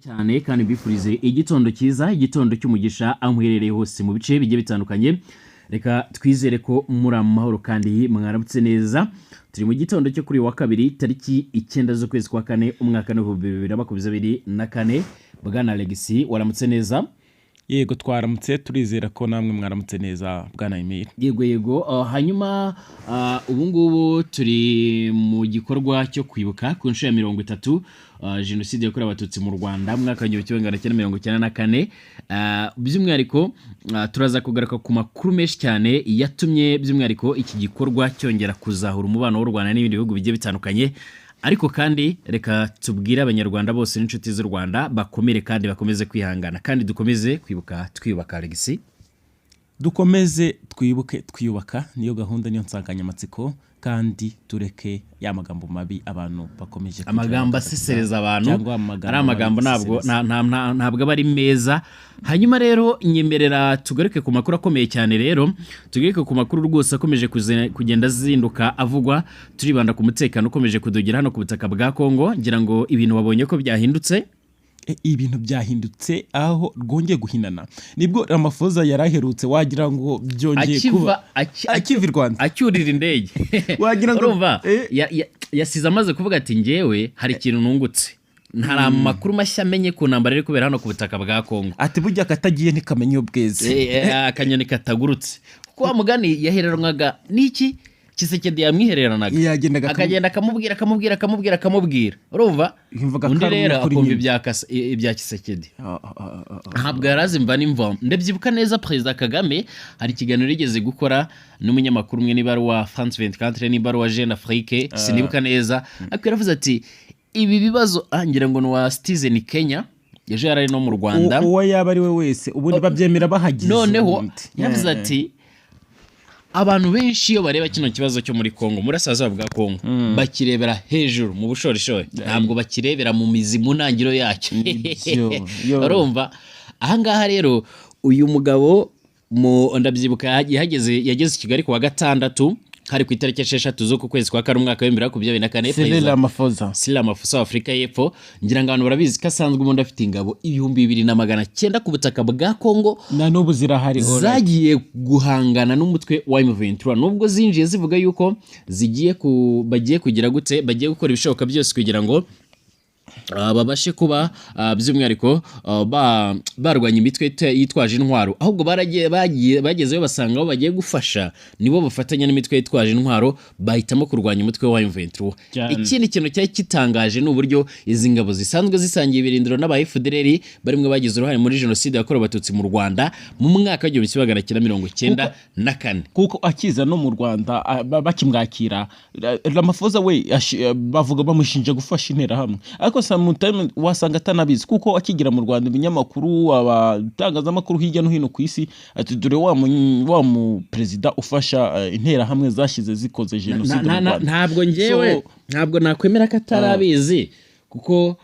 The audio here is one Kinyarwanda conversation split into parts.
Cyane kandi mbifurize igitondo cyiza, igitondo cy'umugisha, aho muherereye hose mu bice bigiye bitandukanye. Reka twizere ko muri amahoro kandi mwaramutse neza. Turi mu gitondo cyo kuri uyu wa kabiri, tariki 9 z'ukwezi kwa kane, umwaka w'2024. Bwana Alexis, waramutse neza? Yego, twaramutse, turizera ko namwe mwaramutse neza, bwana Emile. Yego. Hanyuma ubu ngubu turi mu gikorwa cyo kwibuka ku nshuro ya 30 jenoside yakorewe Abatutsi mu Rwanda mu mwaka w'1994. By'umwihariko turaza kugaruka ku makuru menshi cyane yatumye by'umwihariko iki gikorwa cyongera kuzahura umubano w'u Rwanda n'ibindi bihugu bigiye bitandukanye. Ariko kandi reka tubwire Abanyarwanda bose n'inshuti z'u Rwanda bakomere kandi bakomeze kwihangana, kandi dukomeze kwibuka twiyubaka, Alexis. Dukomeze twibuke twiyubaka, niyo gahunda, niyo nsanganyamatsiko, kandi tureke ya magambo mabi abantu bakomeje kugira amagambo bakavuga, asesereza abantu. Cyangwa amagambo ari amagambo mabi ntabwo asesereza. Ntabwo aba ari meza. Hanyuma rero nyemerera tugaruke ku makuru akomeye cyane. Rero tugaruke ku makuru rwose akomeje kugenda azinduka avugwa. Turibanda ku mutekano ukomeje kudugira hano ku butaka bwa Kongo. Ngira ngo ibintu wabonye ko byahindutse. Ibintu byahindutse aho rwongeye guhinana, nibwo Ramaphosa yari aherutse, wagira ngo byongeye kuba akiva akiva i Rwanda. Acyurira indege. Wagira ngo urumva yasize amaze kuvuga ati: "Ngewe hari ikintu nungutse, hari amakuru mashya amenye ku ntambara iri kubera hano ku butaka bwa Kongo." Ati: "Burya akatagiye ntikamenya iyo bweze." Akanyoni katagurutse, kuko wa mugani yahereranwaga n'iki Tshisekedi yamwihereranaga. Yagendaga akagenda akamubwira, akamubwira, akamubwira, akamubwira, urumva? Yumvaga undi ko ari rero ukuri akumva nyine. ibya Tshisekedi. Ah. Ntabwo yari azi imva n'imvamo. Ndabyibuka neza, Perezida Kagame hari ikiganiro yigeze gukora n'umunyamakuru umwe, niba ari uwa France 24, niba ari uwa Jeune Afrique, sinibuka neza, ariko yaravuze ati ibi bibazo, ngira ngo ni uwa Citizen Kenya, ejo yari ari no mu Rwanda. Uwo yaba ari we wese, ubundi babyemera bahagize Noneho ubundi. yavuze ati abantu benshi iyo bareba kino kibazo cyo muri Kongo, muri burasirazuba bwa Kongo, bakirebera hejuru mu bushorishori, ntabwo bakirebera mu mizi, mu ntangiriro yacyo. Nibyo, yo. Urumva ahangaha rero uyu mugabo mu ndabyibuka yahageze, yageze i Kigali ku wa gatandatu, hari ku itariki 6 z'uku kwezi kwa kane, umwaka w'2024. Cyril Ramaphosa. Cyril Ramaphosa wa Afurika y'Epfo, ngira ngo abantu barabizi ko asanzwe ubundi afite ingabo 2900 ku butaka bwa Kongo. Na n'ubu zirahari, alright. Zagiye guhangana n'umutwe wa M23, nubwo zinjiye zivuga yuko zigiye ku bagiye kugira gute, bagiye gukora ibishoboka byose kugira ngo babashe kuba by'umwihariko barwanya imitwe yitwaje intwaro. Ahubwo baragiye, bagiye bagezeyo basanga abo bagiye gufasha nibo bafatanya n'imitwe yitwaje intwaro, bahitamo kurwanya umutwe wa M23. Cyane. Ikindi kintu cyari gitangaje ni uburyo izi ngabo zisanzwe zisangiye ibirindiro n'aba FDLR, barimwe bagize uruhare muri jenoside yakorewe Abatutsi mu Rwanda mu mwaka w'1994. Kuko akiza no mu Rwanda, bakimwakira, Ramaphosa we bavuga bamushinja gufasha Interahamwe, ariko sometimes wasanga atanabizi, kuko akigera mu Rwanda ibinyamakuru, abatangazamakuru hirya no hino ku isi ati: "Dore wa mu perezida ufasha Interahamwe zashyize zikoze jenoside mu Rwanda." Ntabwo ngewe ntabwo nakwemera ko atarabizi, kuko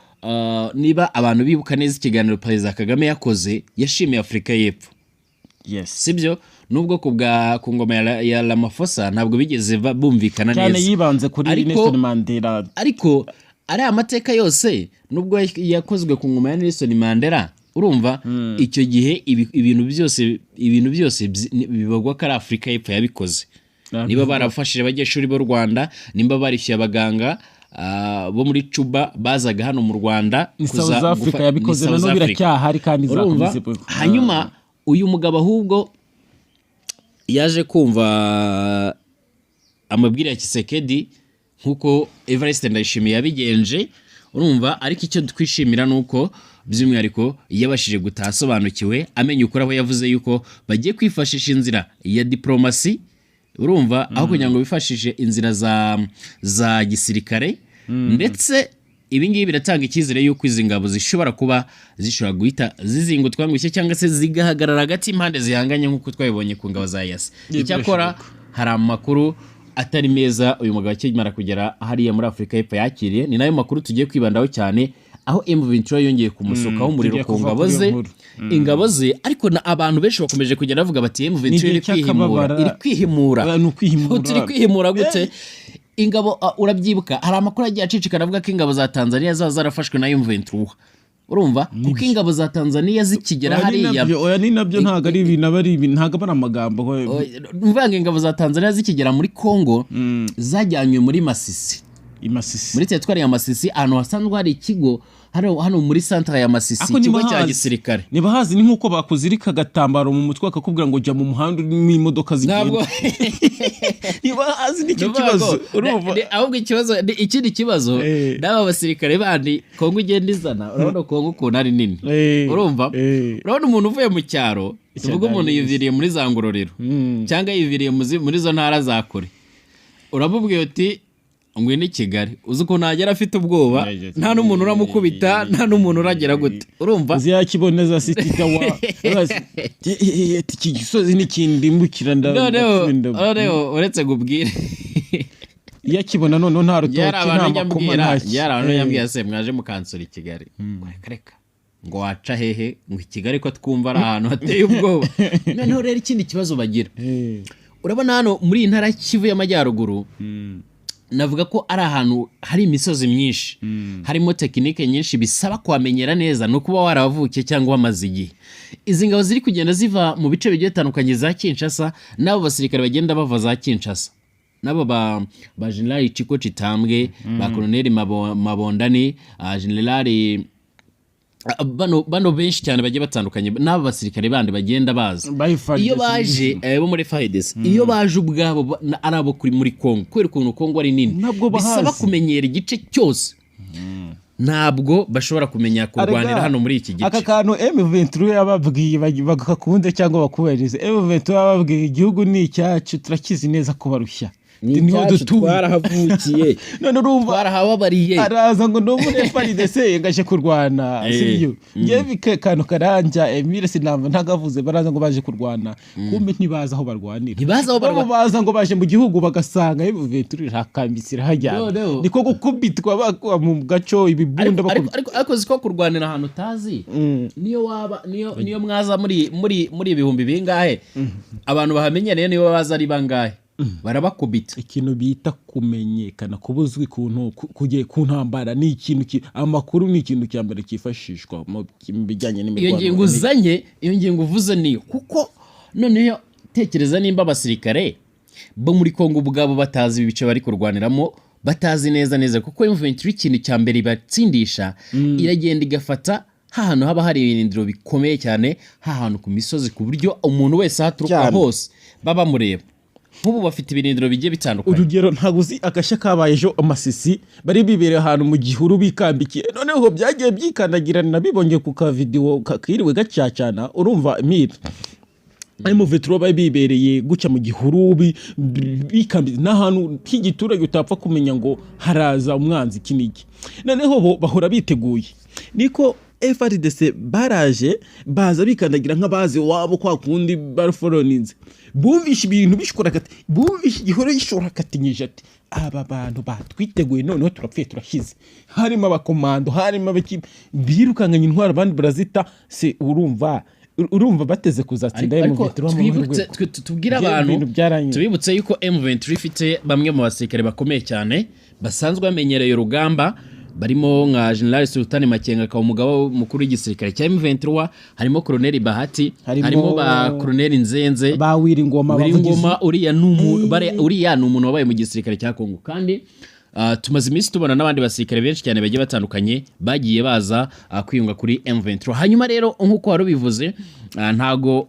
niba abantu bibuka neza ikiganiro Perezida Kagame yakoze, yashimiye Afurika y'Epfo. Sibyo? Nubwo ku ngoma ya Ramaphosa ntabwo bigeze bumvikana cyane neza. Yibanze kuri Nelson Mandela. Ariko ari amateka yose, nubwo yakozwe ku ngoma ya Nelson Mandela, urumva icyo gihe ibintu byose bibagwa ko ari Afurika y'Epfo yabikoze. Niba barafashije abanyeshuri b'u Rwanda, nimba barishyuye abaganga bo muri Cuba bazaga hano mu Rwanda Ni South Africa yabikoze. Ni Na South n'ubu Africa. biracyahari kandi Urumva? izakomeza. Hanyuma uyu mugabo ahubwo yaje kumva amabwire ya Tshisekedi nk'uko Evariste Ndayishimiye yabigenje, urumva? Ariko icyo twishimira ni uko by'umwihariko yabashije gutaha asobanukiwe, amenya ukuri, aho yavuze yuko bagiye kwifashisha inzira ya diplomasi, urumva, aho kugira ngo bifashishe inzira za gisirikare. Ndetse ibi ngibi biratanga icyizere y'uko izi ngabo zishobora kuba zishobora guhita zizingutwa ngo cyangwa se zigahagarara hagati y'impande zihanganye, nk'uko twabibonye ku ngabo za EAC. Icyakora hari amakuru atari meza uyu mugabo akimara kugera hariya muri Afurika y'Epfo yakiriye. Ni nayo makuru tugiye kwibandaho cyane, aho M23 yongeye kumusukaho umuriro Tugiye ku kuva ngabo kuri iyo ze, nkuru. ingabo ze. Ariko na abantu benshi bakomeje kugenda bavuga bati M23 Ni igihe iri kwihimura. cy'akababara. Iri kwihimura. Ni ukwihimura. Turi kwihimura gute? Ingabo, urabyibuka, hari amakuru agiye acicikana avuga ko ingabo za Tanzania zaba zarafashwe na M23. Urumva, kuko ingabo za Tanzania zikigera Oya, ni hariya nabyo, oya, ni nabyo, ntabwo ari ibintu aba ari ibintu, ntabwo aba ari amagambo. Mvanga, ingabo za Tanzania zikigera muri Congo zajyanywe muri Masisi, I Masisi. Muri teritwari ya Masisi, ahantu hasanzwe hari ikigo hano muri centre ya Masisi, Ako ikigo cya ntibahazi. gisirikare. Ntibahazi, ni nk'uko bakuzirika agatambaro mu mutwe bakakubwira ngo jya mu muhanda urimo imodoka zigenda. Ntabwo Ntibahazi, nicyo Nuvuga kibazo. ngo Urumva. Ahubwo ikibazo ikindi kibazo n'aba basirikare bandi Kongo igenda izana, urabona Kongo ukuntu ari nini. Urumva, urabona umuntu uvuye mu cyaro, tuvuge umuntu yiviriye muri za Ngororero cyangwa yiviriye muri izo ntara za kure, uramubwiye uti ngwino i Kigali, uzi ukuntu yagera afite ubwoba, nta n'umuntu uramukubita, nta n'umuntu uragera gute, urumva? Uzi yakiboneza sitita wa iki gisozi n'ikindi mbukira. Noneho uretse ngubwire, Iyo akibona noneho nta rutoki, yari nta abantu njya makoma, mbwira nta yari abantu njya mbwira, se mwaje mukansura i Kigali? Reka reka, ngo waca hehe ngo i Kigali ko twumva ari ahantu hateye ubwoba? Noneho rero ikindi kibazo bagira, urabona hano muri iyi ntara Kivu y'Amajyaruguru, navuga ko ari ahantu hari imisozi myinshi, harimo tekinike nyinshi bisaba kuhamenyera neza, ni ukuba warahavukiye cyangwa wamaze igihe. Izi ngabo ziri kugenda ziva mu bice bigiye bitandukanye za Kinshasa, n'abo basirikare bagenda bava za Kinshasa, n'abo ba General Chiko Chitambwe, ba Colonel Mabondani, General bano benshi cyane bagiye batandukanye, n'abo basirikare bandi bagenda baza, Ba FARDC. iyo baje bo muri FARDC, iyo baje ubwabo ari abo kuri muri Congo, kubera ukuntu Congo ari nini, Ntabwo bisaba bahazi. kumenyera igice cyose, ntabwo bashobora kumenya kurwanira Arega, hano muri iki gice. Aka kantu M23 yababwiye bagakunde cyangwa bakubahirize. M23 yababwiye, igihugu ni icyacu, turakizi neza kubarushya, niho dutuye. Twarahavukiye. None urumva Twarahababariye. araza ngo ni muri FARDC ngaje kurwana, sibyo? Ngewe kantu karanja Emile sinamba ntagavuze, baraza ngo baje kurwana, kumbe ntibazi aho barwanira. Ntibazi aho Bo baza ngo baje mu gihugu, bagasanga M23 irakambitse, irahajyana. Noneho. Niko gukubitwa bakwa mu gaco ibibunda. Ariko Bakubita. Ariko ziko kurwanira ahantu utazi, niyo waba niyo mwaza muri ibihumbi bingahe, abantu bahamenyereye niyo baza ari bangahe, barabakubita. Ikintu bita kumenyekana, kuba uzwi ku ntambara ni ikintu amakuru ni ikintu cya mbere cyifashishwa mu bijyanye Iyo n'imirwano. ngingo uzanye, iyo ngingo uvuze niyo, kuko noneho tekereza nimba abasirikare bo muri Kongo ubwabo batazi ibice bari kurwaniramo, batazi neza neza, kuko M23 ikintu cya mbere ibatsindisha, iragenda igafata hahantu haba hari ibirindiro bikomeye cyane, hahantu ku misozi, ku buryo umuntu wese aho aturuka hose baba bamureba. Nk'ubu bafite ibirindiro bigiye bitandukanye. Urugero, ntabwo uzi agashya kabaye ejo Amasisi, bari bibereye ahantu mu gihuru bikambikiye, noneho byagiye byikandagirana, bibonye ku kavidewo kiriwe gacacana. Urumva mire M23 bari bibereye gutya mu gihuru bikambiye n'ahantu h'igiturage utapfa kumenya ngo haraza umwanzi iki n'iki. Noneho bo bahora biteguye, niko FARDC baraje, baza bikandagira nk'abazi wabo, kwa kundi baraforoninze, bumvishe ibintu bishobora kati, bumvishe igihoro gishobora katinyije, ati aba bantu batwiteguye, noneho turapfuye turashize. Harimo abakomando, harimo abaki, birukankanye intwaro, abandi barazita. Se urumva bateze kuzatsinda Ariko M23 mu twibutse rwego? tubwire Njyewe abantu, ibintu byaranyuze. tubibutse yuko M23 ifite bamwe mu basirikare bakomeye cyane basanzwe bamenyereye urugamba, barimo nka General Sultan Makenga, akaba umugaba mukuru w'igisirikare cya M23, harimo Colonel Bahati, harimo ba Colonel Nzenze, ba Wiringoma, abavugizi. Ngoma, uriya ni umuntu wabaye mu gisirikare cya Kongo. Kandi tumaze iminsi tubona n'abandi basirikare benshi cyane bagiye batandukanye bagiye baza kwiyunga kuri M23. Hanyuma rero nk'uko wari ubivuze, ntago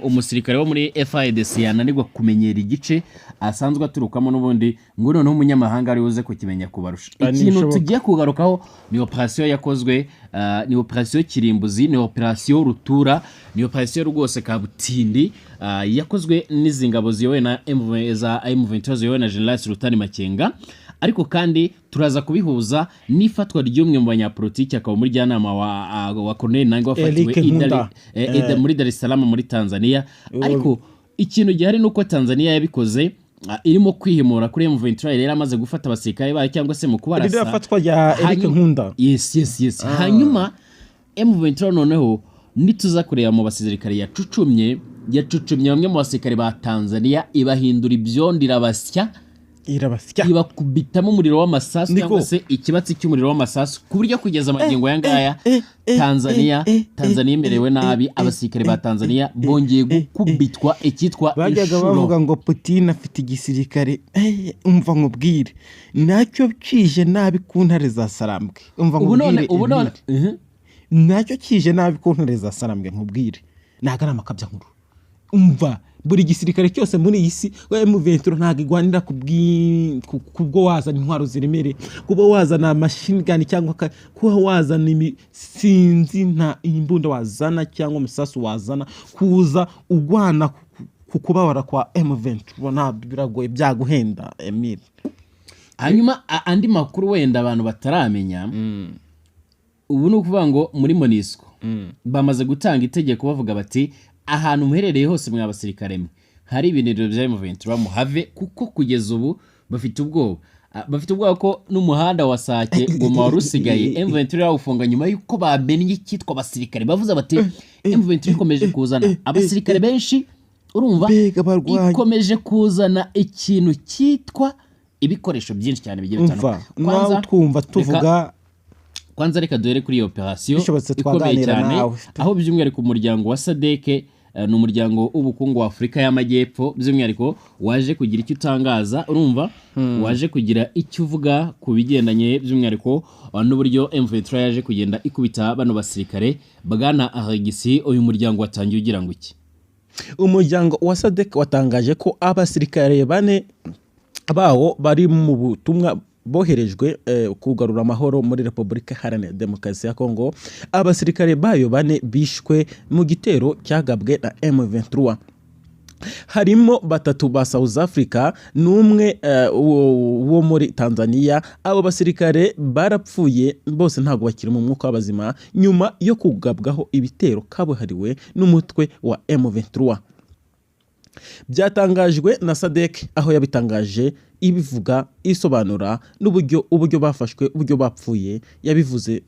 umusirikare wo muri FARDC yananirwa kumenyera igice asanzwe aturukamo n'ubundi, ngo noneho umunyamahanga ari buze kukimenya kubarusha. Ikintu Ntibishoboka. tugiye kugarukaho ni operasiyo yakozwe, ni operasiyo kirimbuzi, ni operasiyo rutura, ni operasiyo rwose kabutindi, yakozwe n'izi ngabo ziyobowe na MV za M23 ziyobowe na General Sultan Makenga. Ariko kandi turaza kubihuza n'ifatwa ry'umwe mu banyapolitiki akaba umujyanama wa Colonel Nangaa wafatiwe Eric Nkunda. Muri Dar es Salaam muri Tanzania. Ariko ikintu gihari ni uko Tanzania yabikoze irimo kwihimura kuri M23 rero amaze gufata abasirikare bayo cyangwa se mu kubarasa. Ririya fatwa rya Eric Nkunda. Yes. Hanyuma M23 noneho nituza kureba mu basirikare yacucumye bamwe mu basirikare ba Tanzania, ibahindura ibyondo, irabasya. Irabasya. Ibakubitamo umuriro w'amasasu Niko. cyangwa se ikibatsi cy'umuriro w'amasasu, ku buryo kugeza amagingo aya ngaya Tanzania Tanzania imerewe nabi. Abasirikare ba Tanzania bongeye gukubitwa icyitwa Bajyaga inshuro. bavuga ngo Putin afite igisirikare. Umva nkubwire, nacyo kije nabi ku ntare za Sarambwe. Umva Ubu none nkubwire, ubu none Emile. Nacyo kije nabi ku ntare za Sarambwe. Nkubwire, ntabwo ari amakabya nkuru. Umva, buri gisirikare cyose muri iyi si, M23 ntabwo igwanira kubwo wazana intwaro ziremereye, kuba wazana machine gun, cyangwa kuba wazana sinzi nta imbunda wazana cyangwa umusasu wazana, kuza ugwana ku kubabara kwa M23 ntabwo biragoye, byaguhenda, Emile. Hanyuma andi makuru wenda abantu bataramenya ubu ni ukuvuga ngo muri MONUSCO bamaze gutanga itegeko, bavuga bati: "Ahantu muherereye hose mwa basirikare mwe, hari ibirindiro bya M23, muhave," kuko kugeza ubu bafite ubwoba. Bafite ubwoba ko n'umuhanda wa Sake Goma wari usigaye M23 yawufunga nyuma y'uko bamennye icyitwa abasirikare. Bavuze bati: "M23 ikomeje kuzana abasirikare benshi," urumva, Mbega abarwanyi. ikomeje kuzana ikintu cyitwa ibikoresho byinshi cyane bigiye Umva, bitandukanye. nawe twumva tuvuga. Kwanza reka duhere kuri iyo operasiyo Bishobotse ikomeye twaganira cyane, nawe. aho by'umwihariko umuryango wa SADC, ni umuryango w'ubukungu wa Afurika y'Amajyepfo, by'umwihariko waje kugira icyo utangaza, urumva, waje kugira icyo uvuga ku bigendanye by'umwihariko n'uburyo M23 yaje kugenda ikubita bano basirikare. Bwana Aregisi, uyu muryango watangiye ugira ngo iki? Umuryango wa SADC watangaje ko abasirikare bane bawo bari mu butumwa boherejwe kugarura amahoro muri Repubulika Iharanira Demokarasi ya Kongo, abasirikare bayo bane bishwe mu gitero cyagabwe na M23, harimo batatu ba South Africa n'umwe wo muri Tanzania. Abo basirikare barapfuye bose, ntabwo bakiri mu mwuka w'abazima nyuma yo kugabwaho ibitero kabuhariwe n'umutwe wa M23. Byatangajwe na SADC, aho yabitangaje ibivuga, isobanura n'uburyo uburyo bafashwe, uburyo bapfuye. Yabivuze,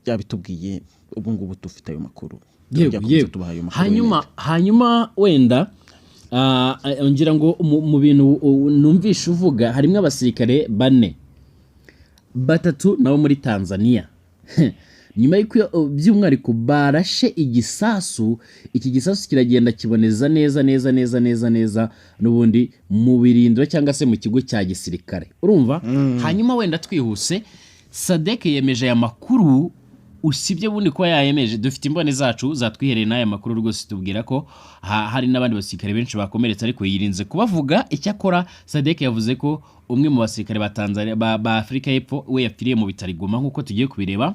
yabitubwiye. Ubu ngubu dufite ayo makuru. Turajya tubaha ayo makuru. Hanyuma wenda ngira ngo mu bintu numvishe uvuga harimo abasirikare bane, batatu nabo muri Tanzania, nyuma y'uko by'umwihariko barashe igisasu, iki gisasu kiragenda kiboneza neza neza neza neza neza n'ubundi mu birindiro cyangwa se mu kigo cya gisirikare, urumva. Hanyuma wenda twihuse, SADC yemeje aya makuru. Usibye bundi kuba yayemeje, dufite imboni zacu zatwihereye n'aya makuru rwose, tubwira ko hari n'abandi basirikare benshi bakomeretse, ariko yirinze kubavuga. Icyakora SADC yavuze ko umwe mu basirikare ba Tanzania, ba Afurika y'Epfo we yapfiriye mu bitaro i Goma, nk'uko tugiye kubireba.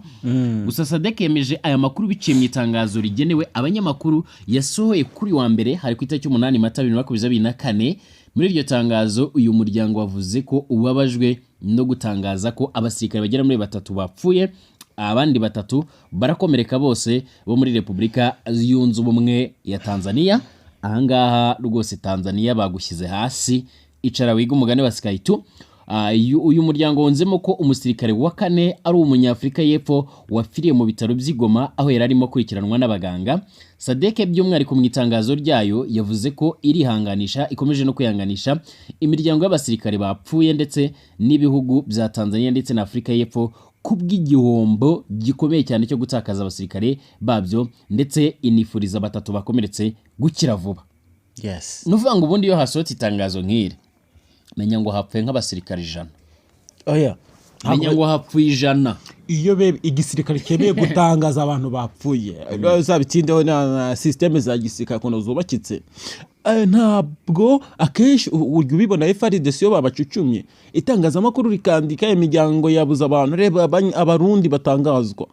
Gusa SADC yemeje aya makuru biciye mu itangazo rigenewe abanyamakuru yasohoye kuri wa mbere, hari ku itariki 8 Mata 2024. Muri iryo tangazo uyu muryango wavuze ko ubabajwe no gutangaza ko abasirikare bagera muri batatu bapfuye, abandi batatu barakomereka, bose bo muri Repubulika Yunze Ubumwe ya Tanzania. Ahangaha rwose Tanzania bagushyize hasi, icara wiga umugani wa Sky2. Uyu muryango wunzemo ko umusirikare wa kane ari umunyafurika y'Epfo wapfiriye mu bitaro by'i Goma, aho yari arimo akurikiranwa n'abaganga. SADC by'umwihariko mu itangazo ryayo yavuze ko irihanganisha, ikomeje no kwihanganisha imiryango y'abasirikare bapfuye ndetse n'ibihugu bya Tanzania ndetse na Afurika y'Epfo kubw'igihombo gikomeye cyane cyo gutakaza abasirikare babyo, ndetse inifuriza batatu bakomeretse gukira vuba. Ni ukuvuga ngo ubundi iyo hasohotse itangazo nk'iri, menya ngo hapfuye nk'abasirikare 100. Oya. Menya ngo hapfuye 100. Iyo igisirikare cyemeye gutangaza abantu bapfuye, uzabitindeho na système za gisirikare ukuntu zubakitse. Ntabwo akenshi ujya ubibona, FARDC iyo babacucumye, itangazamakuru rikandika imiryango yabuze abantu. Reba Abarundi batangazwa,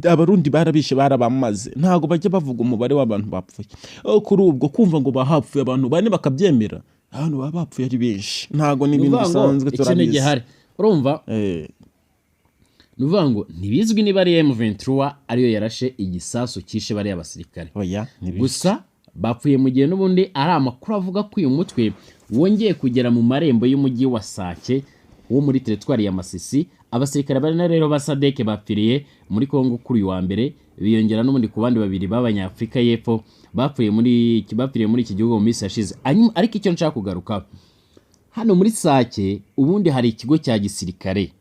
Abarundi barabishe, barabamaze, ntabwo bajya bavuga umubare w'abantu bapfuye. Kuri ubwo kumva ngo bahapfuye abantu bane bakabyemera, abantu baba bapfuye ari benshi, ntabwo ni ibintu Ni ukuvuga ngo bisanzwe, ikintu turabizi. gihari, urumva, ni ukuvuga ngo ntibizwi niba ari M23 ariyo yarashe igisasu cyishe bariya basirikare. Oya, ntibizwi. Gusa bapfuye mu gihe n'ubundi ari amakuru avuga ko uyu mutwe wongeye kugera mu marembo y'umujyi wa Sake wo muri teritwari ya Masisi. Abasirikare bane rero ba SADC bapfiriye muri Kongo kuri uyu wa mbere, biyongera n'ubundi ku bandi babiri b'Abanyafurika y'Epfo bapfiriye muri iki gihugu mu minsi yashize. Hanyuma ariko icyo nshaka kugaruka, Hano muri Sake ubundi hari ikigo cya gisirikare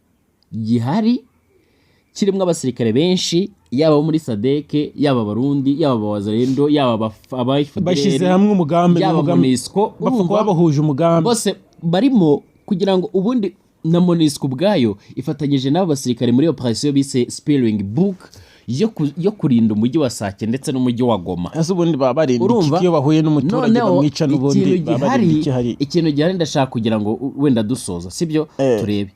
gihari kirimo abasirikare benshi, yaba abo muri SADC, yaba Abarundi, yaba Abawazalendo, yaba aba FDLR, Bashyize hamwe umugambi. yaba Umugambi. MONUSCO. Bapfa Urumva? kuba bahuje umugambi. Bose barimo kugira ngo ubundi na MONUSCO ubwayo ifatanyije n'abo basirikare muri operation bise Springbok yo kurinda umujyi wa Sake ndetse n'umujyi wa Goma. Ese ubundi baba barinda Urumva? iki iyo bahuye n'umuturage Noneho, bamwica n'ubundi? ikintu Baba barinda gihari iki hari? Ikintu gihari ndashaka kugira ngo wenda dusoza, sibyo? Turebe,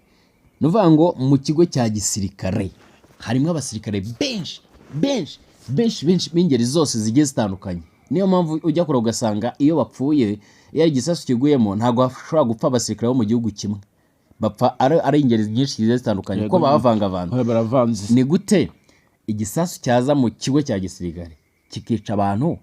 ni ukuvuga ngo mu kigo cya gisirikare harimo abasirikare benshi benshi benshi benshi b'ingeri zose zigiye zitandukanye. Niyo mpamvu ujya kure ugasanga iyo bapfuye, iyo ari igisasu kiguyemo, ntabwo hashobora gupfa abasirikare bo mu gihugu kimwe, bapfa ari ingeri nyinshi zigiye zitandukanye kuko baba bavangavanze. Oya, baravanze. Ni gute igisasu cyaza mu kigo cya gisirikare kikica abantu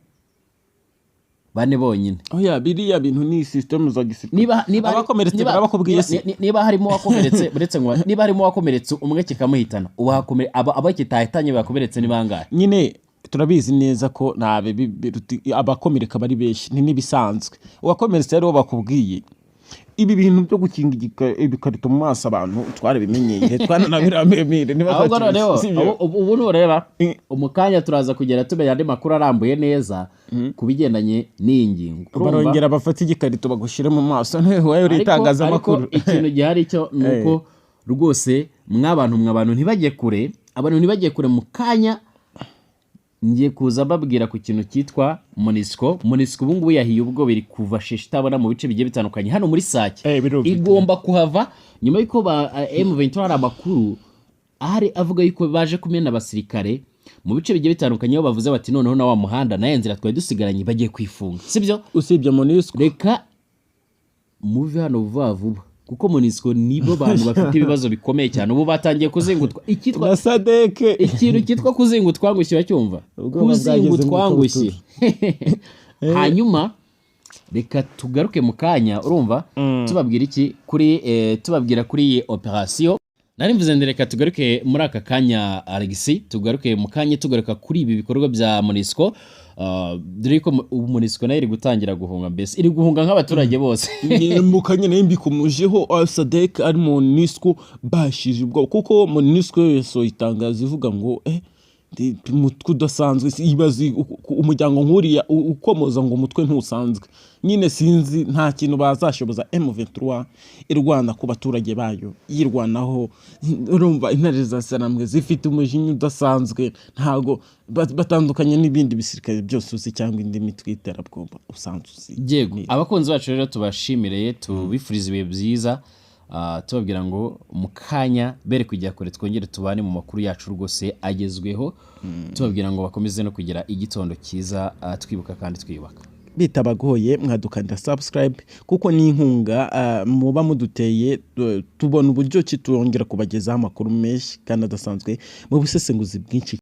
bane bonyine? Oya, biriya bintu ni system za gisirikare. Niba Abakomeretse barabakubwiye se? Niba harimo uwakomeretse, uretse ngo niba harimo uwakomeretse umwe kikamuhitana, ubu abo kitahitanye bakomeretse ni bangahe? Nyine turabizi neza ko nta abakomereka bari benshi, ni n'ibisanzwe. Uwakomeretse rero bakubwiye, ibi bintu byo gukinga ibikarito mu maso abantu twarabimenyeye, twananabirambemire. Ahubwo noneho ubu nureba mu kanya turaza kugera tumenya andi makuru arambuye neza ku bigendanye n'iyi ngingo. Urumva? Barongera bafate igikarito bagushyire mu maso, wowe uri itangazamakuru. Ariko ikintu gihari cyo ni uko rwose mwabantu mwe, abantu ntibajye kure, abantu ntibajye kure. Mu kanya ngiye kuza mbabwira ku kintu cyitwa MONUSCO. MONUSCO ubu ngubu yahiye ubwo biri kuva sheshe itabona mu bice bigiye bitandukanye hano muri Sake. Birumvikana. Igomba kuhava nyuma y'uko ba M23 hari amakuru ahari avuga yuko baje kumena abasirikare mu bice bigiye bitandukanye, aho bavuze bati noneho na wa muhanda nayo nzira twari dusigaranye bagiye kwifunga, sibyo? Usibye MONUSCO. Reka muve hano vuba vuba, kuko MONUSCO nibo bantu bafite ibibazo bikomeye cyane. Ubu batangiye kuzingutwa icyitwa Na SADC. Ikintu cyitwa kuzinga utwangushye uracyumva? Ubwoba Kuzinga bwageze mu utwangushye. Hanyuma reka tugaruke mu kanya, urumva, tubabwira iki kuri tubabwira kuri iyi operation nari mvuze ndi. Reka tugaruke muri aka kanya, Alexis, tugaruke mu kanya tugaruka kuri ibi bikorwa bya MONUSCO. Dore ko ubu MONUSCO nayo iri gutangira guhunga, mbese iri guhunga nk'abaturage bose. Mu kanya nayo mbikomojeho, SADC ari MONUSCO bashije ubwoba, kuko MONUSCO yasohoye itangazo ivuga ngo umutwe udasanzwe. Ibaze umuryango nk'uriya ukomoza ngo umutwe ntusanzwe. Nyine sinzi, nta kintu bazashoboza M23 irwana ku baturage bayo, yirwanaho. Urumva intare za Sarambwe zifite umujinya udasanzwe, ntago batandukanye n'ibindi bisirikare byose uzi cyangwa indi mitwe y'iterabwoba usanzwe uzi. Yego, abakunzi bacu rero tubashimire, tubifuriza ibihe byiza. Tubabwira ngo mu kanya bere kujya kure, twongere tubane mu makuru yacu rwose agezweho, tubabwira ngo bakomeze no kugira igitondo cyiza, twibuka kandi twiyubaka. Bitabagoye mwadukanda subscribe, kuko ni inkunga muba muduteye, tubona uburyo ki twongera kubagezaho amakuru menshi kandi adasanzwe mu busesenguzi bwinshi.